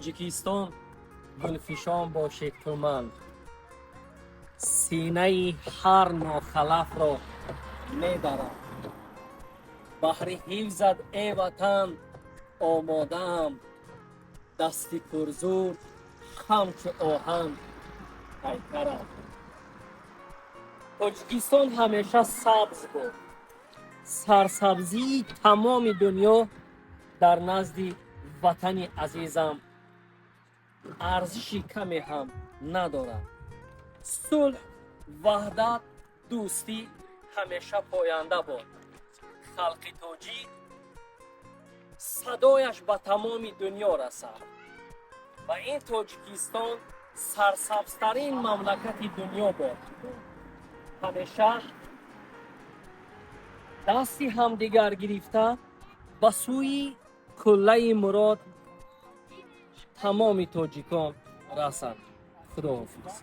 Тоҷикистон, гулфишон бошед ту ман. Синаи ҳар нохалафро медарам. Баҳри ҳифзат, э ватан, омодаам. Дасти пурзур, ҳамчу оҳан пайкарам. Тоҷикистон ҳамеша сабз буд. Сарсабзии тамоми дунё дар назди ватани азизам арзиши каме ҳам надорад. Сулҳ, ваҳдат, дӯстӣ ҳамеша поянда бод. Халқи тоҷик садояш ба тамоми дунё расад ва ин Тоҷикистон сарсабзтарин мамлакати дунё бод. Ҳамеша дасти ҳамдигар гирифта, ба сӯи қуллаи мурод тамоми тоҷикон расанд. Худоҳофиз.